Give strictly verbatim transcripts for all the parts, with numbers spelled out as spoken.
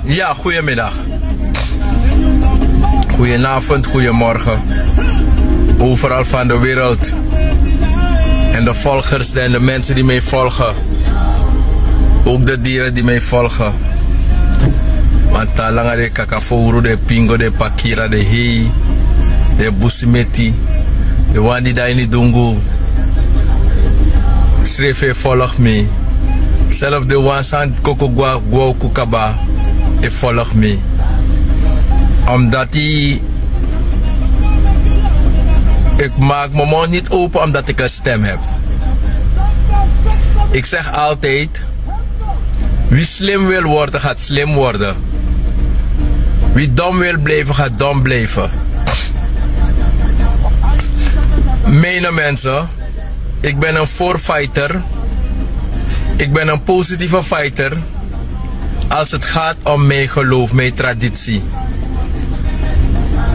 Ja, goedemiddag. Goedenavond, goedemorgen. Overal van de wereld. En de volgers en de mensen die mij volgen. Ook de dieren die mij volgen. Want a langa de kakafowru, de pingo, de pakira, de hei, de busimeti, de wan di de ini dungu. Srefi e volg mi. Zelf de wan san koko gwa gwa kaba e volg mi. Omdat hij, ik maak mijn mond niet open omdat ik een stem heb. Ik zeg altijd: wie slim wil worden, gaat slim worden. Wie dom wil blijven, gaat dom blijven. Mijn mensen, ik ben een voorfighter. Ik ben een positieve fighter als het gaat om mijn geloof, mijn traditie.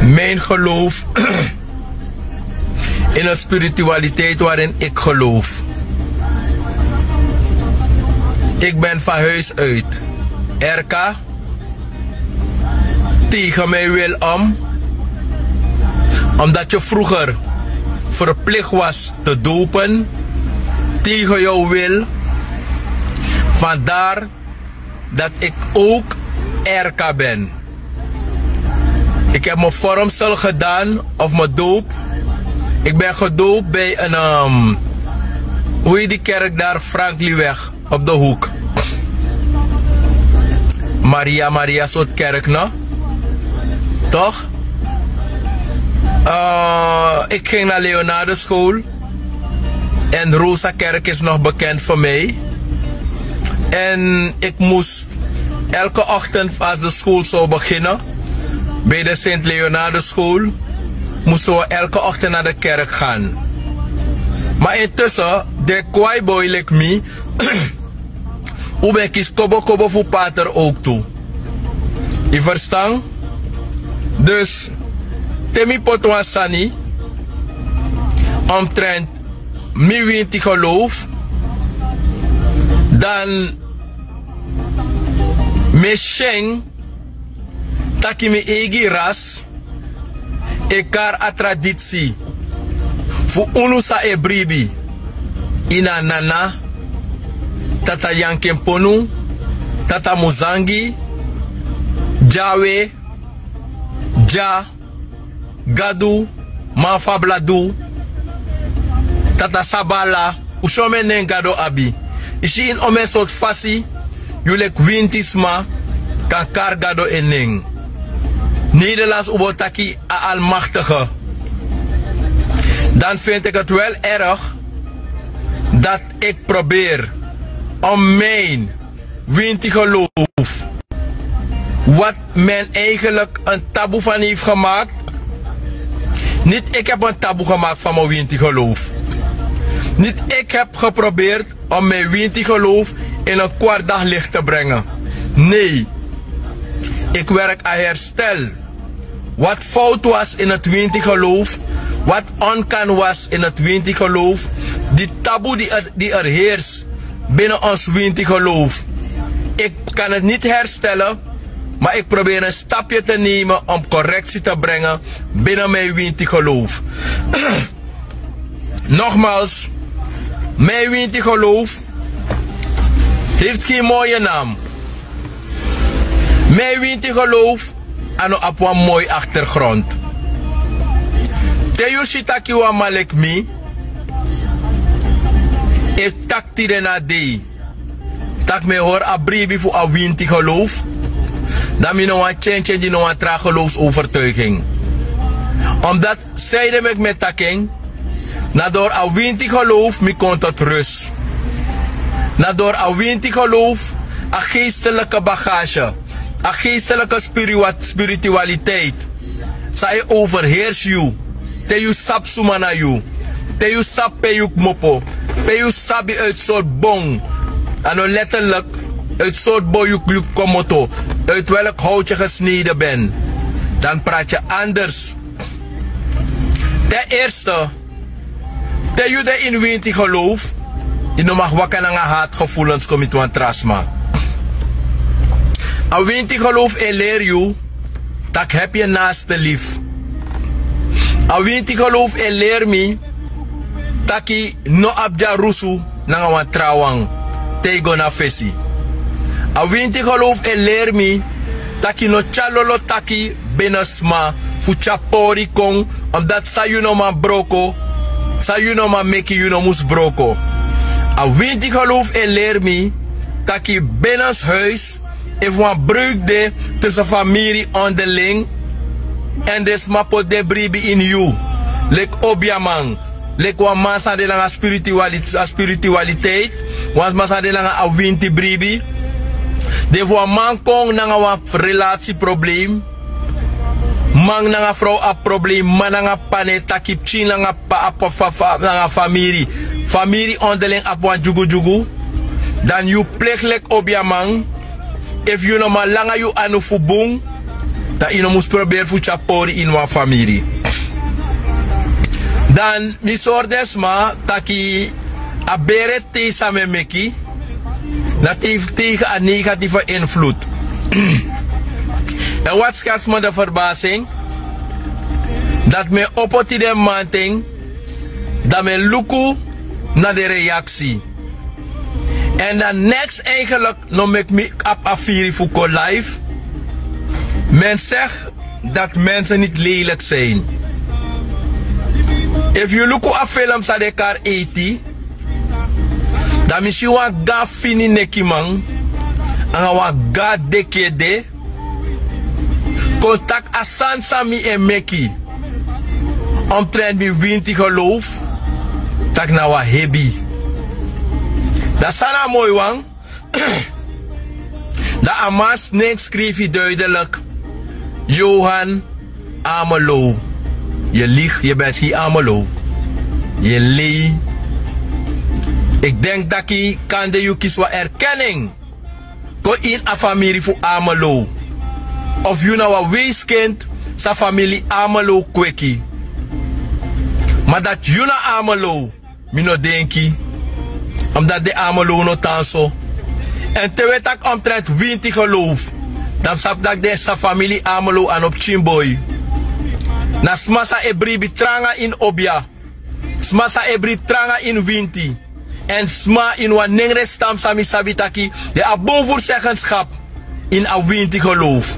Mijn geloof in een spiritualiteit waarin ik geloof. Ik ben van huis uit R K, tegen mijn wil om, omdat je vroeger verplicht was te dopen, tegen jouw wil. Vandaar dat ik ook R K ben. Ik heb mijn vormsel gedaan of mijn doop. Ik ben gedoopt bij een, ehm, hoe heet die kerk daar, Franklieweg, op de hoek? Maria, Maria soort kerk, no? Toch? Eh, ik ging naar Leonarduschool. En Rosakerk is nog bekend voor mij. En ik moest elke ochtend, als de school zou beginnen, bij de Sint Leonardus School, moesten we elke ochtend naar de kerk gaan. Maar intussen, de kwaiboy lik mi, un ben kisi kobokobo fu pater ook toe. Yu verstan? Dus te mi poti wan sani omtrent mi winti geloof, dan mi e si en taki mi eigi ras e kari a tradisi fu unu san e bribi ini a nana, Tata Yankin Ponu, Tata Muzangi, Dyawe, Dya, Gadu, Man fu a Bladu, Tata Sabala, un si omeni nen Gado abi. Yu si ini omeni sortu fasi yu leki winti sma kan kari Gado en nen. Nederlands un bo taki a Almachtige. Dan vind ik het wel erg dat ik probeer om mijn winti geloof, wat men eigenlijk een taboe van heeft gemaakt. Niet ik heb een taboe gemaakt van mijn winti geloof. Niet ik heb geprobeerd om mijn winti geloof in een kwart daglicht te brengen. Nee, ik werk aan herstel. Wat fout was in het winti geloof, wat onkan was in het winti geloof, die taboe die er, die er heerst binnen ons winti geloof. Ik kan het niet herstellen, maar ik probeer een stapje te nemen om correctie te brengen binnen mijn winti geloof. Nogmaals, mijn winti geloof heeft geen mooie naam. Mijn winti geloof a no abi wan moi achtergrond. Te yu si taki wan man leki mi e taki tide na dei taki mi e hori a bribi fu a winti geloof, dan mi no wani tyentyen di no wan tra geloofsovertuiging. Omdat sanede meki mi e taki en, na door a winti geloof mi kon tot rust. Na door a winti geloof, a geestelijke bagage, a geestelijke spiriwa-, spiritualiteit, san e overheersi yu, te yu sabi suma na yu, te yu sabi pe yu kmopo, pe yu sabi uit sortu bon, a no letterlijk, uit sortu bon yu, yu komoto, uit welk hout je gesneden bent, dan praat je anders. Ten eerste, te yu de ini winti geloof, yu no mag waka nanga haatgevoelens kon miti wan tra sma. A winti geloof e leri yu taki hebi yu naaste lifi. A winti geloof e leri mi taki no abi dyarusu nanga wan trawan te yu go na fesi. A winti geloof e leri mi taki no tyari lolo taki bene sma fu tyari pori kon, omdati san yu no man broko, san yu no man meki, yu no mus broko. A winti geloof e leri mi taki benenshuis efu wan breuk de tussen famiri onderling, èn den sma poti den bribi ini yu, leki obiaman, leki wan man san de nanga spirituali- a spiritualiteit, wan sma san de nanga a winti bribi. Den fu wan man kon nanga wan relasi problem, man nanga frow abi problem, man nanga p'pa no e taki, pikin nanga p'pa abi fa- fa- nanga famiri, famiri onderling abi wan dyugudyugu, dan yu pleki leki obiaman. Efu yu no man langa yu anu fu bun, dan yu no mus proberi fu tyari pori ini wan famiri. Dan mi sori den sma taki a bere tei san mi e meki na tei- tegen a negatieve invloed. En wat schetst me de verbazing? Dat mi e opo tide mamanten, dan mi e luku na de reaksi. En dan neks eigenlijk no meki mi abi a firi fu kon live. Men zegt dat mensen niet lelijk zijn. Efu yu luku a film san den e kari eiti, dan mi si wan gaan fini nekiman nanga wan gaan deki ede kon taki a sani san mi e meki omtrenti mi winti geloof, taki na wan hebi. Dan san na a moi wan? Dan a man nen skrifi duidelik: Johan Amelo, yu ligi, yu ben gi Amelo, yu lei. Eki denki taki kande yu kisi wan erkenning kon ini a famiri fu Amelo, of yu na wan weeskind san famiri Amelo kweki. Ma dati yu na Amelo, mi no denki, omdati den Amelo no tan so. Èn te wi e taki omtrenti winti geloof, dan mi sabi taki den san famiri Amelo a no pikin boi. Na sma san e bribi tranga ini obia, sma san e bribi tranga ini winti, èn sma ini wan nengre stam san mi sabi taki den abi bun furu segenskap ini a winti geloof.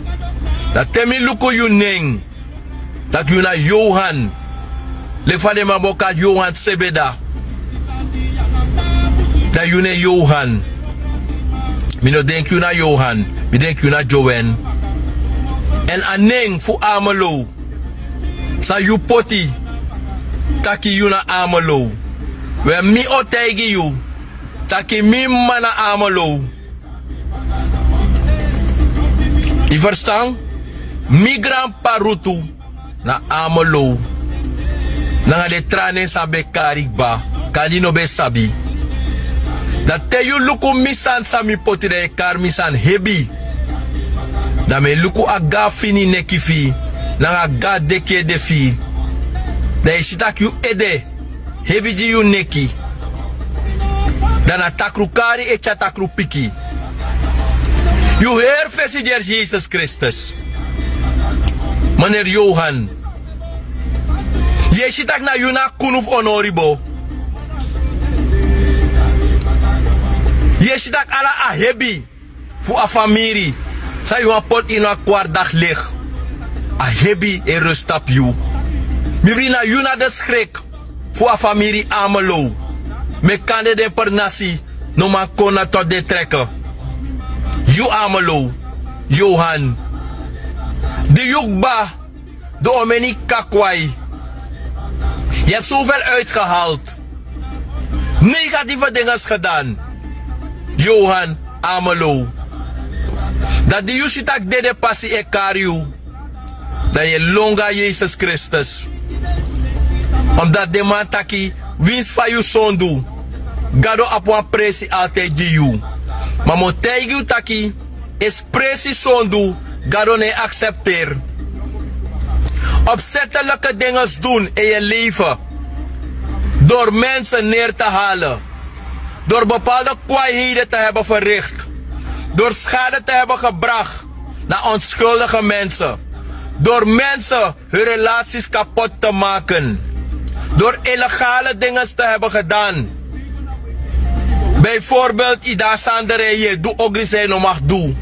Dan te mi luku yu nen, taki yu na Johan, leki fa den man bo kari Johan Sebeda, dan yu nen Johan. Mi no denki yu na Johan, mi denki yu na Jowen. Èn a nen fu Amelo san yu poti taki yu na Amelo, we mi o taigi yu taki mi m'ma na Amelo. Yu ferstan? Mi granp'pa Rutu na Amelo, nanga den tra nen san ben kari kba, kande yu no ben sabi. Dan te yu luku mi sani san mi poti, dan yu e kari mi sani hebi. Dan mi e luku a gaan fini neki fu yu nanga a gaan deki ede fu yu. Dan yu e si tak' yu ede hebi gi yu neki. Dan na takru kari e tyari takru piki. Yu heri fesi gi Yesus Kristus, meneer Johan. Yu e si tak' na yu na a kunu fu onoribo. Yu e si tak' ala a hebi fu a famiri san yu wani poti ini wan kwart daglegi, a hebi e rus tapu yu. Mi bri na yu na de skrek fu a famiri Amelo. Meki kande den pernasi no man kon na tot den treke. Yu Amelo, Johan, di yu kba, di omeni kakwai. Yu hebi soveel uitgehaald, negatieve dinges gedan, Johan Amelo. Dan di yu si tak' dede pasi e kari yu, dan yu e lon go na Yesus Kristus. Omdati den man taki winsi fa yu sondu, Gado abi wan presi altijd gi yu. Ma mi o taigi yu taki espresi sondu Gado no e aksepteri. Opzettelijke dinges doen in je leven door mensen neer te halen, door bepaalde kwaaiheden te hebben verricht, door schade te hebben gebracht, Na onskuldige mensen, door mensen hun relaties kapot te maken, door illegale dingen te hebben gedaan. Bijvoorbeeld ida sandere ye du ogri san yu no mag du.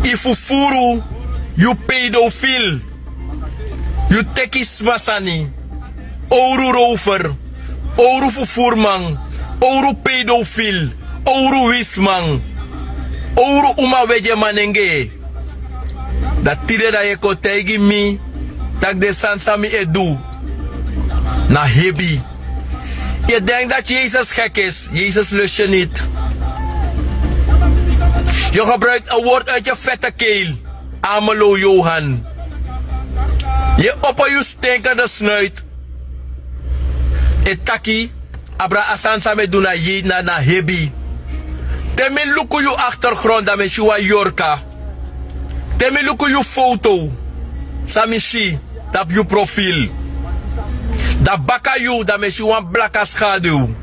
Yu fufuru, yu pedofiel, yu teki sma sani, owru rover, owru fufuruman, owru pedofiel, owru wisman, owru umaweje manenge. Dan tide dan yu e kon taigi mi tak' den sani san mi e du na hebi. Yu e denki dati Yesus gek is? Yesus lus yu niti. Yu gebruiki en word uiti yu fete keil. Amelo Johan. Yu e opo yu stinkende snuiti e taki abra a sani san mi e du na yu na na hebi. Te mi luku yu aktergrontu dan mi e si wan yorka. Te mi luku yu foto san mi si tapu yu profil, dan baka yu dan mi e si wan blaka skadu.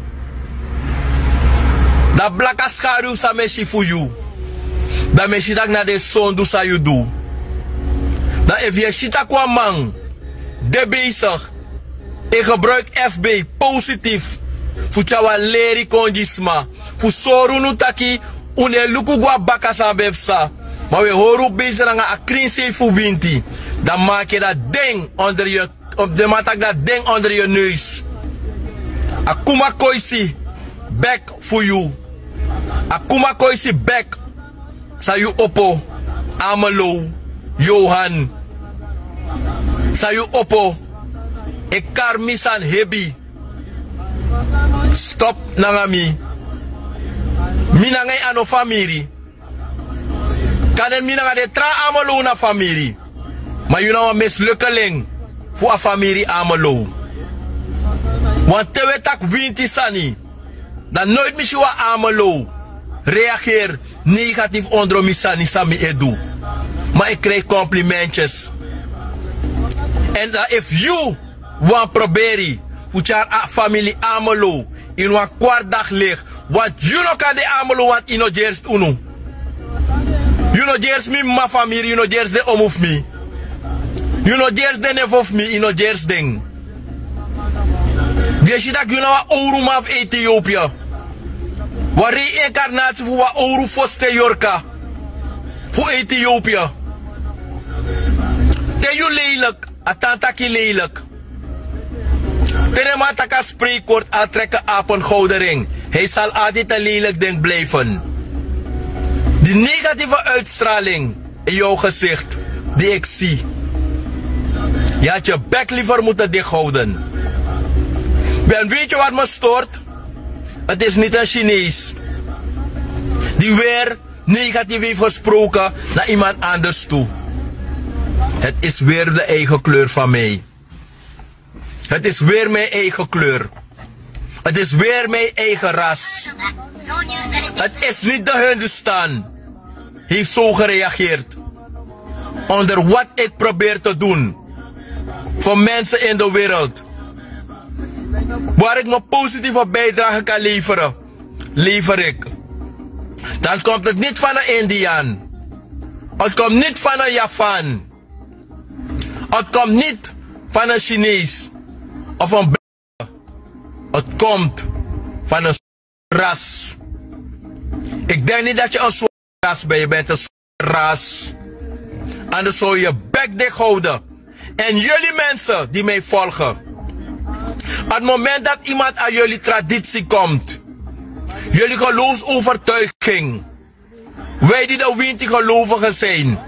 Dan blaka skadu san mi e si fu yu, dan mi e si tak' na den sondu san yu du. Dan efu yu e si tak' wan man de beisigi e gebruiki fb positif fu tyari wan leri kon gi sma, fu sori unu taki un no e luku go na baka san ben psa, ma un e hori un beisigi nanga a krin sei fu winti. Dan maki dati den onder yu, den man taki dati den onder yu neus. A kuma koisi bek fu yu. A kuma koisi bek. San yu opo? Amelo Johan. San yu opo? E kari mi sani hebi. Stop nanga mi. Mi nanga yu a no famiri. Kande mi nanga den tra Amelo na famiri. Ma yu na wan mislukeling fu a famiri Amelo. Wanten wi e taki winti sani, dan noiti mi si wan Amelo reageri negatifu ondro mi sani san mi e du. Ma e krijgi komplimentyes. Èn dan efu yu wani proberi fu tyari a famili Amelo ini wan kwarti dagi legi, want yu no kan de Amelo, want yu no gersi unu. Yu no gersi mi mama famiri, yu no gersi den omu fu mi. Yu no gersi den nefo fu mi, yu no gersi den. Wi e si tak' yu na wan owru man fu Etiopia. Wan reinkarnati fu wan owru foste yorka fu Etiopia. Te yu leliki, a tan taki leliki. Te den man taki a spreekwoord: al trek en apen gouden ring, hij zal altijd een lelijk ding blijven. Die negatieve uitstraling in jouw gezicht die ik zie. Je had je bek liever moeten dichthouden. En weet je wat me stoort? Het is niet een Chinees die weer negatief heeft gesproken naar iemand anders toe. Het is weer de eigen kleur van mij. Het is weer mijn eigen kleur. Het is weer mijn eigen ras. Het is niet de Hindustan heeft zo gereageerd onder wat ik probeer te doen voor mensen in de wereld, waar ik mijn positieve bijdrage kan leveren, lever ik. Dan komt het niet van een Indiaan. Het komt niet van een Javaan. Het komt niet van een Chinees of een Belg. Het komt van een ras. Ik denk niet dat je een zwarte ras bent. Je bent een zwarte ras. Anders zou je je bek dicht houden. En jullie mensen die mij volgen, het moment dat iemand aan jullie traditie komt, jullie geloofsovertuiging, wij die de winti gelovigen zijn,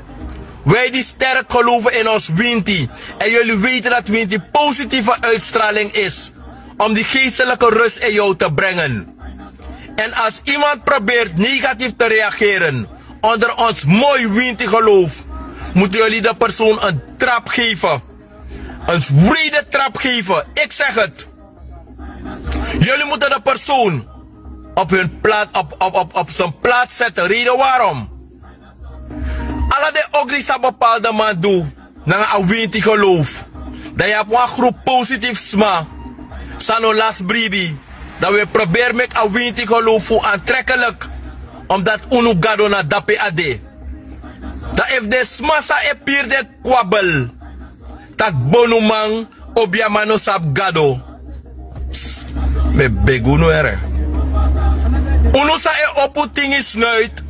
wij die sterk geloven in ons winti, en jullie weten dat winti positieve uitstraling is om die geestelijke rust in jou te brengen. En als iemand probeert negatief te reageren onder ons mooi winti geloof, moeten jullie de persoon een trap geven. Een wrede trap geven. Ik zeg het. Jullie moeten de persoon op hun plaat, op, op, op, op zijn plaats zetten. Reden waarom? Ala den ogri san bepaalde man du nanga a winti geloof. Dan yu abi wan groep positifu sma san no lasi bribi. Dan wi e proberi meki a winti geloof fu antrekelik, omdat unu gado na dape a de. Dan efu den sma san e piri den kwabel tak' bonuman, obiaman no sabi gado. Mi e begi unu ere. Unu san e opo un tingi snuit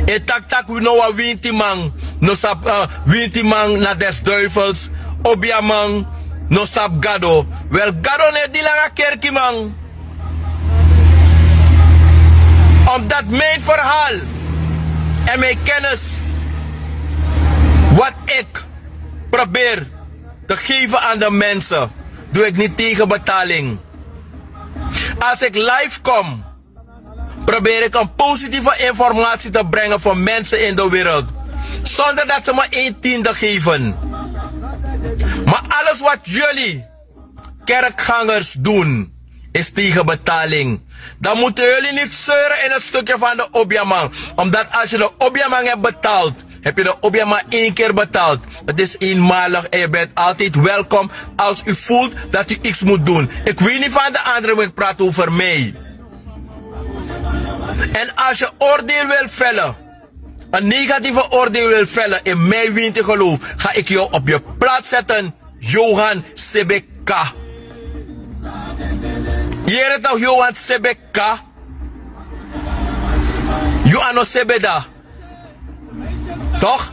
e taki tak' no wan wintiman no sabi, wintiman na desduifels, obiaman no sabi gado. Wel, gado no e dili nanga kerkiman. Omdat mijn verhaal en mijn kennis, wat ik probeer te geven aan de mensen, doe ik niet tegen betaling. Als ik live kom, probeer ik een positieve informatie te brengen voor mensen in de wereld, zonder dat ze me een tiende geven. Maar alles wat jullie kerkgangers doen, is tegen betaling. Dan moeten jullie niet zeuren in het stukje van de obiaman. Omdat als je de obiaman hebt betaald, heb je de obiaman één keer betaald. Het is eenmalig en je bent altijd welkom als u voelt dat u iets moet doen. Ik weet niet van de anderen, maar ik praat over mij. En als je oordeel wil vellen, een negatieve oordeel wil vellen in mijn winti geloof, ga ik jou op je plaats zetten, Johan Sebeka. Hier is toch Johan Sebeka? You are no Sebeda. Toch?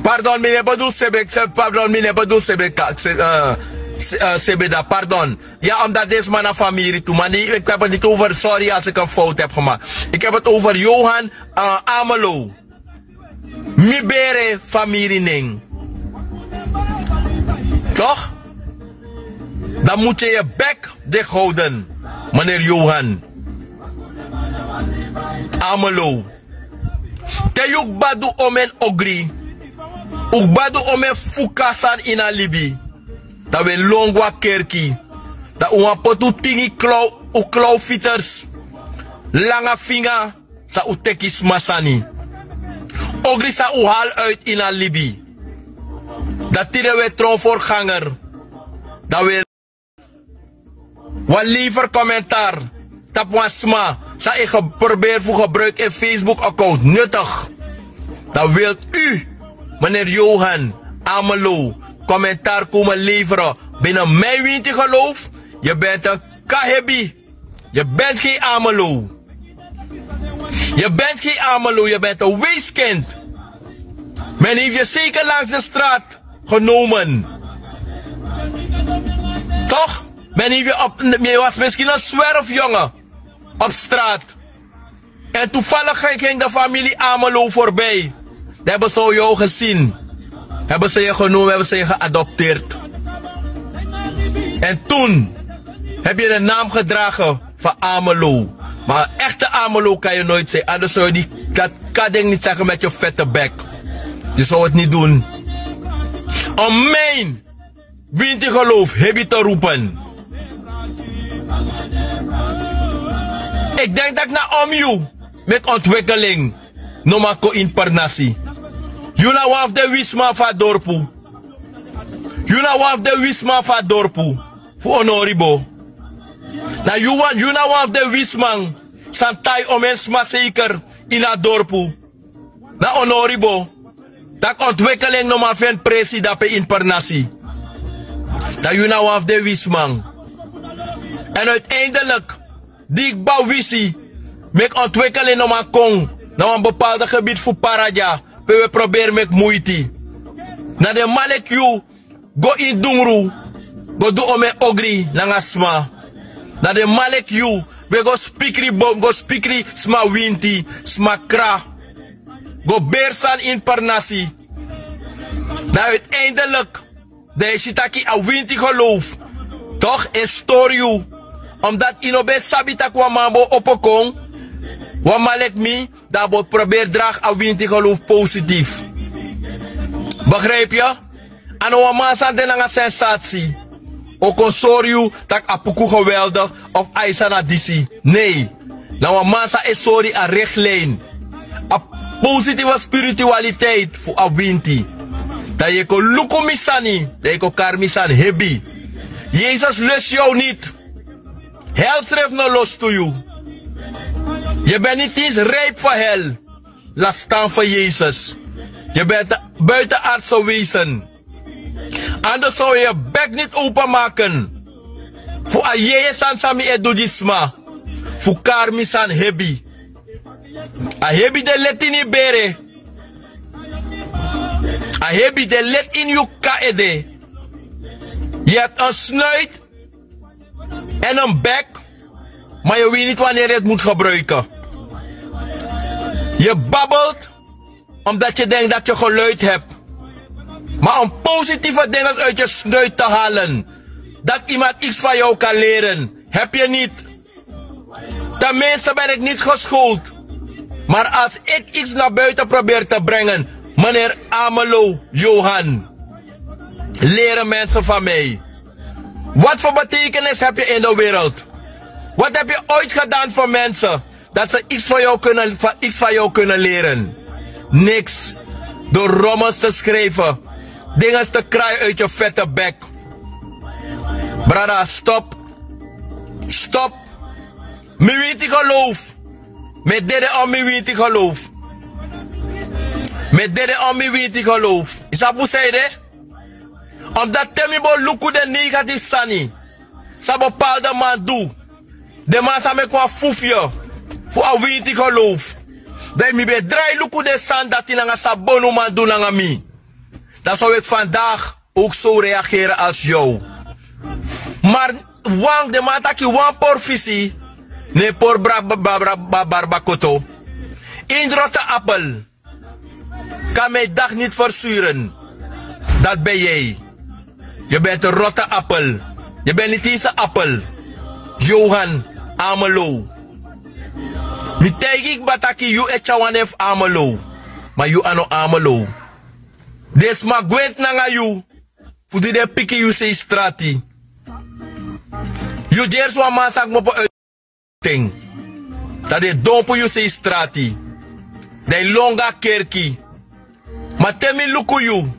Pardon, mi no bedoel Sebek, se-, pardon, mi no bedoel Sebeka, se-, eh, se-, eh, Sebeda, pardon. Ya, omdat deze man na familie tu. Maar nee, ik heb het niet over, sorry als ik een fout heb gemaakt. Ik heb het over Johan, eh, Amelo. Mi bere familie nen. Toch? Dan moet je je bek dicht houden, meneer Johan Amelo. Te yu kba du omen ogri, un kba du omen fuka sani ini a libi. Dan un e lon go na kerki. Dan un wani poti un tingi klou, un klou fiters. Langa finga san un teki sma sani. Ogri san un hali uit ini a libi. Dan tide un e tron voorganger. Dan un e Wan lever commentaar tapu wan sma san e ge-, probeer fu gebruik en Facebook account nuttig. Dan wilt u, meneer Johan Amelo, commentaar komen leveren binnen mijn winti geloof? Je bent een kahebi. Je bent geen Amelo. Je bent geen Amelo, je bent een weeskind. Men heeft je zeker langs de straat genomen. Toch? Men heeft je op, je was misschien een zwerfjongen op straat. En toevallig ging, ging de familie Amelo voorbij. Dan hebben ze jou gezien. Hebben ze je genomen, hebben ze je geadopteerd. En toen heb je de naam gedragen van Amelo. Maar een echte Amelo kan je nooit zijn. Anders zou je die, dat kan ding niet zeggen met je vette bek. Je zou het niet doen. Om mijn winti geloof hebi te roepen. Ik denk dat na om you met ontwikkeling no man kon ini pernasi. Yu na wan fu den wisman fu a dorpu. Yu na wan fu den wisman fu a dorpu fu Onoribo. Na yu wan, yu na wan fu den wisman san tai omen sma zeker ini a dorpu. Na Onoribo. Tak' ontwikkeling no man feni presi dape ini pernasi. Dan yu na wan fu den wisman. En uiteindelijk di kba wisi meki ontwikkeling no man kon na wan bepaalde gebied fu Paradya, pe we proberi meki muiti. Na den man leki yu go ini dungru, go du omen ogri nanga sma. Na den man leki yu we go spikri bom, go spikri sma winti, sma kra, go beri sani ini pernasi. Dan uiteindelijk dan yu e si taki a winti geloof, toch, e stori yu. Omdat yu no ben sabi tak' wan man bo opo kon, wan man leki mi, dan a bo proberi dragi a winti geloof positief. Begrijp yu? A no wan man san de nanga sensatie o kon sori yu tak' a puku geweldig of a e sani na disi. Nee. Na wan man san e sori a richtlijn, a positieve spiritualiteit fu a winti. Dan yu e kon luku mi sani, dan yu e kon kari mi sani hebi. Yesus lus yu niti. Hel srefi no lostu yu. Yu ben niti rijp fu hel. lastan fu yesus. Yu ben te buiten artse wesen. Anders zou yu yu bek niti openmaken fu a yeye sani san mi e du gi sma. Fu kari mi sani hebi. A hebi de leti ini yu bere. A hebi de leti ini yu kaka ede. Yu hebi en snuit en en bek. Ma yu wini niti waneri yu eti mutu gebruiken. Yu babelt omdat yu denki dati yu geluid hebi. Ma en positive dinges uit yu snuit te halen dati iman x fan yu kan leren hebi yu niti. Ten minste ben iki niti geskold. Mar als iki x na buiten proberi te brengen, meneer amelo, johan, leren mensen van mij. Wat fu betekenis hebi yu in de wereld? Wat hebi yu oit gedan fu mensen dati se x van yu kunnen leren? Niks. Door rommels te schrijven, dinges te krai uit yu vette bek. Brada, stop. Stop. Mi winti geloof. Mi e dede on mi winti geloof. Mi e dede on mi winti geloof. Yu sabi fu san ede? Omdat te mi bo luku den negatifu sani san bepalde man du, den man sa meki wan fufye fu a winti geloof. Dan efu mi ben drai luku den sani dati nanga san bonuman du nanga mi, dan so weki fandagi owk so reagere als yow. Mar wan den man taki wan porfisi ne por bra bra bra bra bra bra koto. Indrote apel. Kan mi dagi niti fersuren. Dati ben yu. Yu ben te rote apel. Yu ben niti isi apel. Johan, amelo. Mi taigi yu kba taki yu e tyari wan nen fu amelo. Ma yu a no amelo. Den sma gwenti nanga yu fu di den piki yu sei strati. Yu gersi wan man san kmopo uiti ten, dan den dompu yu sei strati. Dan yu lon go na kerki. Ma te mi luku yu,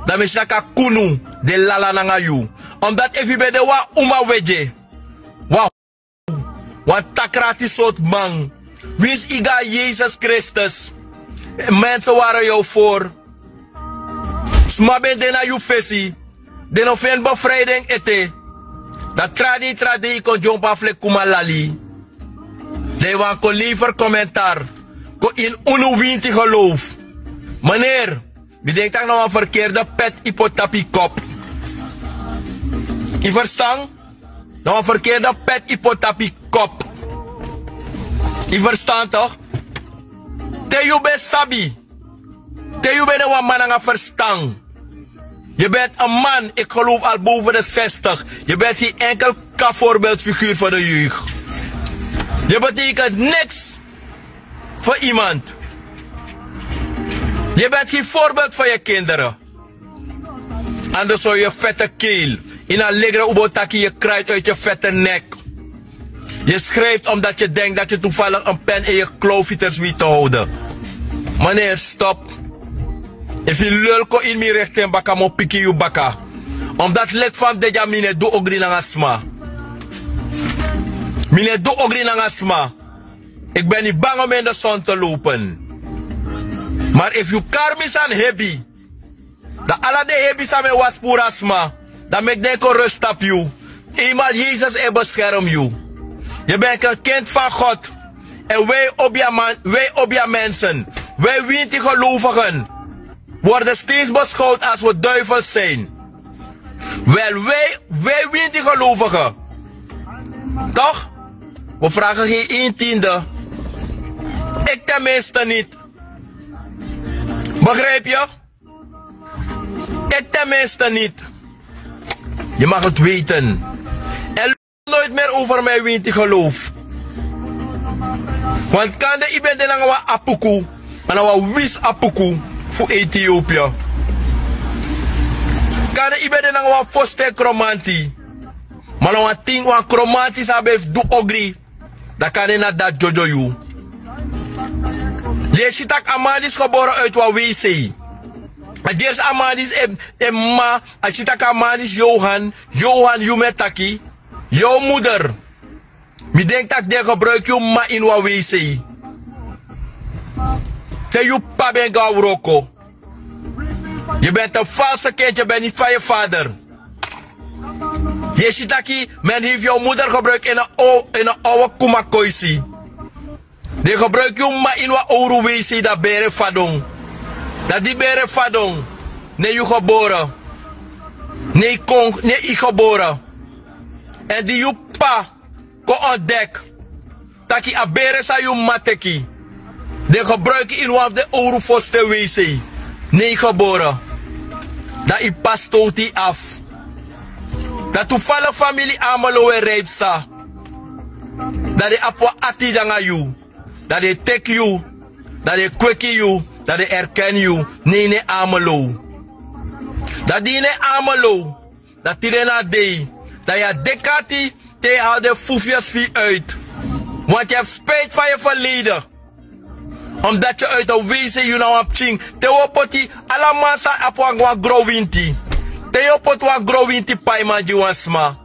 dan mi si tak' a kunu de lala nanga yu. Omdati efu yu ben de wan uma wege, wan wan takrati sortu man, winsi yu go na yesus kristus, mense wari yu for. Sma ben de na yu fesi, den no feni befrei den ete. Dan tra dei tra dei yu kon dyompu afu leki kumalali. Dan yu wani kon lever komentar kon ini unu winti geloof. Meneer, mi denki tak' na wan ferkerde pet yu poti tapu yu kop. Yu ferstan? Na wan ferkerde pet yu poti tapu yu kop. Yu ferstan tok'? Te yu ben sabi, te yu ben de wan man nanga ferstan, yu ben eti en man, iki geloof al boven de sestig. Yu ben eti gen enkel ka voorbeeldfiguur fu de jeug. Yu betekent niks fu iman. Yu ben eti gen voorbeeld fu yu kinderen. Anders zou yu vette keel. In a legre ubo taki yu kruid uit yu vette nek. Yu schrijfti omdati yu denki dati yu toevallig en pen in yu klauwfieters weet te houden. Meneer, stop. Efu yu lul kon ini mi rechting baka mi o piki yu baka. Omdati leki fa mi de dya mi no e du ogri nanga sma. Mi no e du ogri nanga sma. Iki ben ni bang om in de son te lopen. Mar efu yu kari mi sani hebi, dan ala den hebi san mi e wasi puru na sma, dan meki den kon rus tapu yu. Eenmal yesus e beskerm yu. Yu ben enkel kenti fan god. En wi obia man, wi obia mensen, wi winti gelovigen worden steeds beschouwd als we duivels zijn. Wel, wi, wi winti gelovigen, toch? We vragen geen een tiende. Ik ten minste niet. Begrijp je? Ik ten minste niet. Je mag het weten. En nooit meer over mij winti geloof. Want kande yu ben de nanga wan apuku, ma na wan wisi apuku fu etiopia. Kande yu ben de nanga wan fosten kromanti, ma na wan ting wan kromanti san ben fu du ogri. Dan kande na dati dyodyo yu. Yu e si tak' a man disi gebore uiti wan weisei. A gersi a man disi e mama, a si tak' a man disi johan, johan yu mi e taki. Yu muder. Mi denki tak' den gebruiki yu mama ini wan weisei. Te yu p'pa ben go na wroko, yu ben te false kenti, yu ben niti fa yu fader. Yu e si taki men hefi yu muder gebruiki ini a owe kumakoisi. Den gebruiki yu m'ma ini wan owru weisi, dan bere fadon. Dan di bere fadon, ne yu gebore. Ne yu kon ne yu gebore. Èn di yu p'pa kon ontdek taki a bere san yu m'ma teki, den gebruiki ini wan fu den owru fosten weisei, ne yu gebore. Dan yu p'pa stowtu yu afu. Dan tu fala famili amelo we rei psa. Dan den abi wan ati nanga yu. Dan den e teki yu. Dan den e kweki yu. Dan den e erkeni yu. Ne yu ne amelo. Dan di yu ne amelo, dan tide na a dei, dan yu a deki ati te yu hali den fufias fu yu uiti. Wanti yu abi speiti fa yu ferleide. Omdati yu uiti a weisi, yu na wan pikin. Te wi o poti, ala man sa abi wan gron winti. Te yu o poti wan gron winti paiman gi wan sma,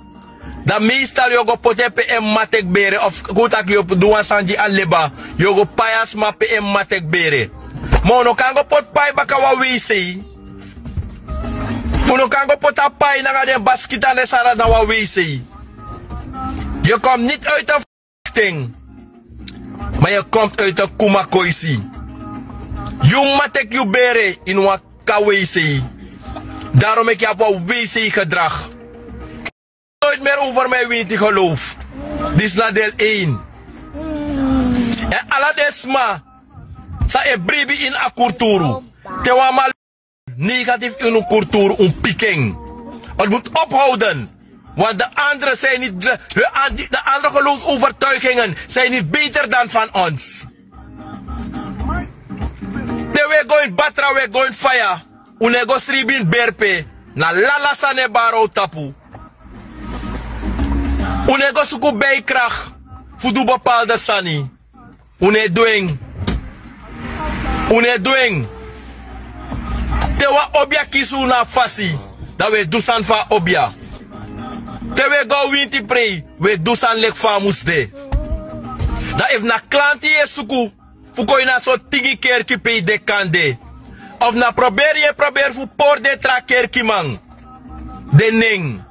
dan meestal yu o go poti en pe en m'ma teki bere of kon taki yu o du wan sani gi a leba. Yu o go pai a sma pe en m'ma teki bere. Ma un no kan go poti pai baka wan weisi. Un no kan go poti a pai nanga den baskiti ande sara na wan weisi. Yu kon niti uiti a fakten, ma yu kon uiti a kumakoisi. Yu m'ma teki yu bere ini wan kaweisi. Darom meki yu abi wan weisi gedrag. Noiti meri over mi winti geloof. Disi na deel een. Èn ala den sma san e bribi ini a kurturu, te wan man negatief ini un kurturu, un piki en. Un mus ophouden. Want de andere zijn niet, de, de andere geloofsovertuigingen zijn niet beter dan van ons. Te we go ini batra, we go ini faya, un no e go sribi ini berpe. Na lala sani e bari un tapu. Un no e go suku beikrag fu du bepaalde sani. Un no e du en. Un no e du en. Te wan obia kisi un na a fasi, dan un e du sani fu a obia. Te un e go a winti prei, un e du sani leki fa a mus de. Dan efu na klanti yu e suku fu kon ini a sortu tingi kerki pe yu de kande, of na proberi yu e proberi fu pori den tra kerkiman den nen,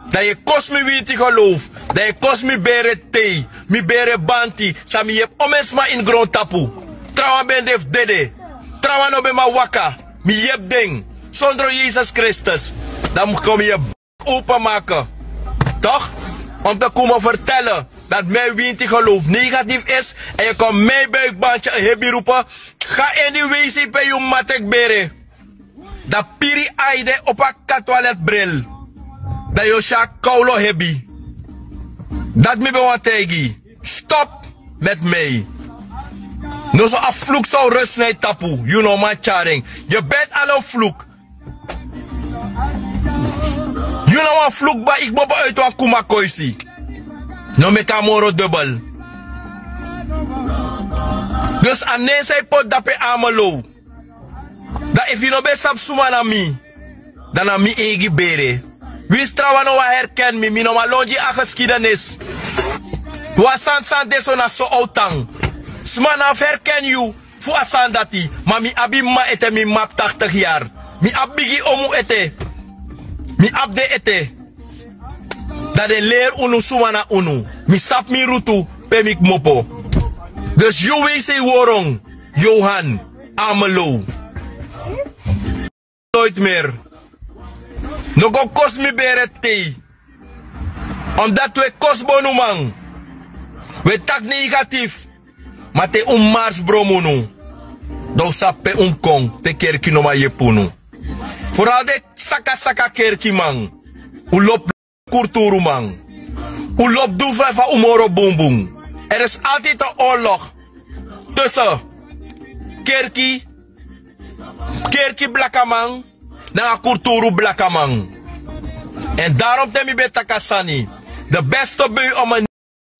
dan yu e kosi mi winti geloof, dan yu e kosi mi bere tei, mi bere banti san mi yepi onmen sma ini grontapu. Trawan ben de fu dede. Trawan no ben man waka. Mi yepi den. Sondro Yesus Kristus, dan mus kon mi yepi. Openmaken. Toch? Om te komen vertellen dat mijn winti geloof negatief is en je komt mij buikbandje een hebi roepen. Ga in die wc pe yu m'ma teki bere. Dan piri aide op a katoiletbril. Dan yu o si a koulo hebi. Dat mi ben wan taigi. Stop met mij. No so a vloek zou rust na yu tapu. Yu no man tyari en. Je bent al een vloek. Yu na wan vloek kba, yu kmopo uiti wan kumakoisi. No meki a moro dubel. Dus a nen san yu poti dape amelo. Dan efu yu no ben sabi suma na mi, dan na mi eigi bere. Winsi trawan no wani herken mi, mi no man lon gi a geskidenis. Wan sani san de so na so a o tan. Sma no abi fu herken yu fu a sani dati, ma mi abi m'ma ete, mi m'ma abi taktik yari. Mi abi bigi omu ete. Mi abi den ete. Dan den leri unu suma na unu. Mi sabi mi rutu pe mi kmopo. Dus yu wc woron, Johan, amelo. Noiti meri. No go kosi mi bere tei. Omdati un e kosi bonuman. Un e taki negatief. Ma te un mus marsi bron munu, dan un sabi pe un mus kon, te kerki no man yepi unu. Vooral den sakasaka kerkiman. Un lobi kurturuman. Un lobi du fa un moro bunbun. Er is altijd een oorlog tussen kerki, kerki blakaman nanga kurturu blakaman. En daarom te mi ben taki a sani, de beste bui om een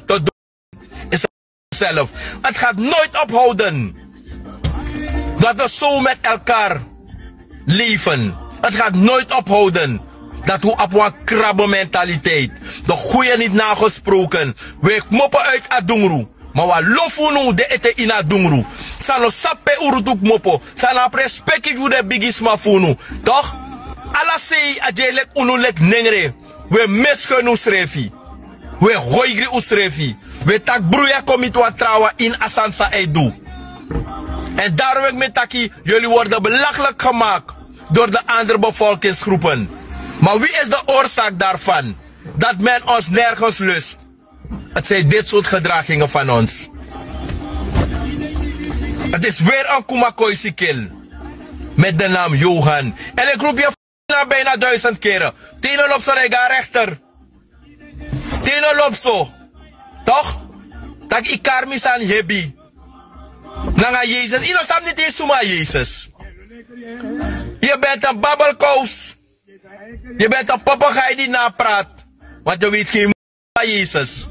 te doen is zelf. Het gaat nooit ophouden dat we zo met elkaar leven. Het gaat nooit ophouden dat we op een krabbenmentaliteit, de goeie niet nagesproken, we kmoppen uit a dungru. Ma wi lofu unu de ete ini a dungru. San no sabi pe unu du kmopo. San no abi respeki fu den bigisma fu unu. Tok', ala sei a dye leki unu leki nengre. Wi e meskoni unsrefi. Wi e hoigri unsrefi. Wi e taki bruya kon miti wan trawan ini a sani san a e du. Èn daro meki mi e taki, yuli worden belachelijk gemaakt door de andere bevolkingsgroepen. Maar wie is de oorzaak daarvan? Dat men ons nergens lust. Het zijn dit soort gedragingen van ons. Het is weer een Kumakoisi kil met de naam Johan. En ik roep je na bijna duizend keren. Teno lopso na yu go na rechter. Teno lopso. Toch? Taki yu kari mi sani hebi. Nanga Yesus. Yu no sabi niti suma Yesus. Je bent een babbelkous. Je bent een papegaai die napraat. Want je weet geen van Yesus.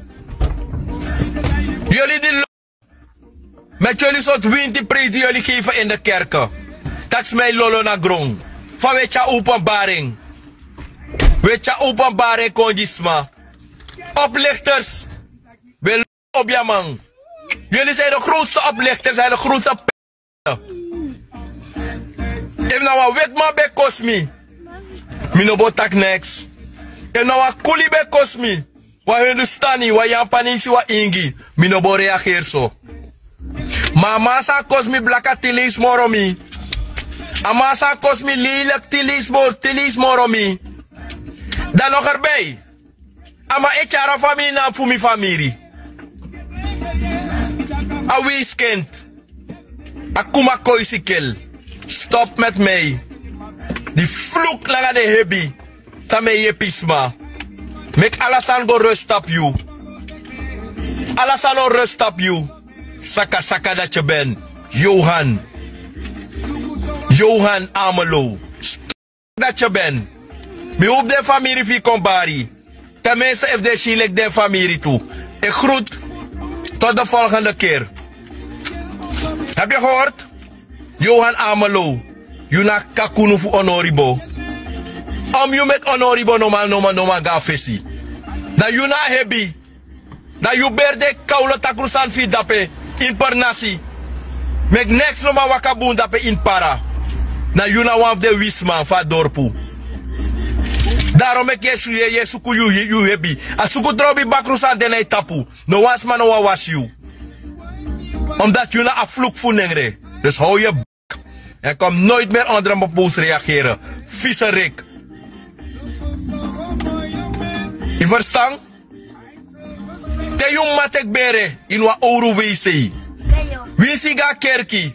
Jullie die lo-, met jullie soort winti prijs die jullie geven in de kerken. Taki sma e lolo na gron. Fa wi e tyari openbaring. Wi e tyari openbaring kon gi sma. Oplichters. Wi e lolo obiaman. Jullie zijn de grootste oplichters en de grootste Efu na wan wetiman ben kosi mi, mi no bo taki neks. Efu na wan kuli ben kosi mi, wan Hindustani, wan Yapanesi, wan Ingi, mi no bo reageri so. Ma a man san kosi mi blaka tin leisi moro mi. A man san kosi mi leliki tin leisi moro, tin leisi moro mi. Dan no gerbi. A man e tyari a famiri na fu mi famiri. A weeskent. A Kumakoisi kil. Stop met mij. Die vloek nanga den hebi san mi e yepi sma. Meki ala sani go rust tapu yu. Ala sani o rust tapu yu. Saka saka dati yu ben. Johan. Johan Amelo. Dati yu ben. Mi hopi den famiri fu yu kon bari. Ten minste efu den si yu leki den famiri tu. Ik groet. Tot de volgende keer. Heb je gehoord? Johan Amelo. Yu na a kaka kunu fu Onoribo. Omdati yu meki Onoribo no man, no man, no man go na fesi. Dan yu na a hebi. Dan yu beri den kawlo takru sani fu yu dape ini pernasi. Meki neks no man waka bun dape ini para. Dan yu na wan fu den wisman fu a dorpu. Daro meki yu e suku, yu, yu, yu hebi. A suku trobi bakru sani de na yu tapu. No wan sma no wani wasi yu. Omdat yu na a vloek fu nengre. Dus hou je bek. En kom nooit meer onder mijn post reageren. Vieze rik. Yu verstan? Te yu mama teki bere, yu no abi owru weisei. Winsi yu go na kerki,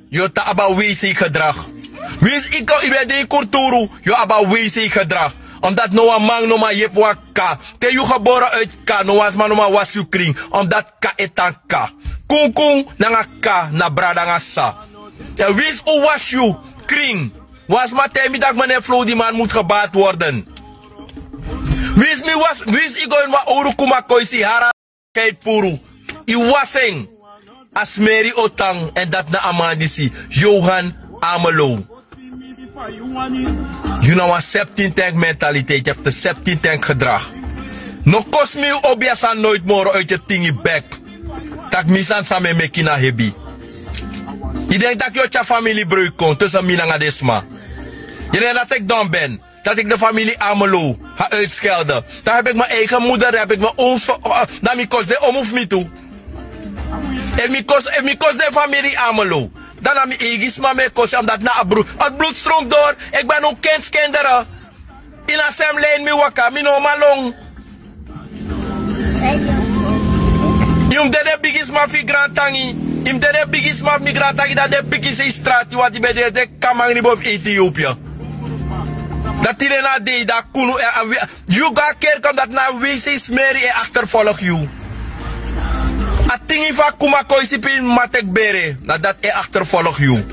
yu o tan abi a weisei gedrag. Winsi yu kon, yu ben de ini kulturu, yu o abi a weisei gedrag. Omdat no wan man no man yepi wan kaka. Te yu gebore uiti kaka, no wan sma no man wasi yu krin. Omdat kaka e tan kaka. Kunkun nanga kaka na brada nanga sisa. Èn winsi un wasi yu krin. Wan sma taigi mi taki meneer Flow, die man moet gebaard worden. Winsi mi wasi, winsi yu go ini wan owru Kumakoisi hari a kaka e puru. Yu wasi en. A smeri o tan, èn dati na a man disi. Johan Amelo. Yu na wan septin tank mentaliteit, yu abi septin tank gedrag. No kosi mi obi a sani noiti moro uiti yu tingi bek. Taki mi sani san mi e meki na hebi. Yu denki taki yu o tyari famili breuk kon tussen mi nanga den sma. Yu denki dati eki don ben. Dati eki de famili Amelo ga uitschelden. Dan heb ik mijn eigen moeder, dan heb ik mijn ooms, eh, dan mi kosi den omu fu mi tu. Efu mi kosi, efu mi kosi den famili Amelo, dan na mi eigi sma mi e kosi, omdat na a bru-, het bloed stroomt door. Ik ben ook kindskinderen. Ini a sem lijn mi waka, mi no man lon. Yu mus de den bigisma fu yu grantangi. Yu mus de den bigisma fu mi grantangi, dan den pikin sei strati, want yu ben de den kamangribo fu Ethiopië. Dan tide na dei, dan kunu e a wi-, yu go na kerki, omdat na a weisei smeri e achtervolg yu. A tingi fu a Kumakoisi pe yu mama teki bere, na dati e achtervolg yu.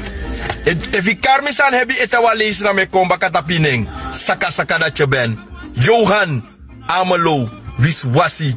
Efu, efu yu kari mi sani hebi ete wan leisi, dan mi e kon baka tapu yu nen. Saka saka dati yu ben. Johan Amelo, wiswasi.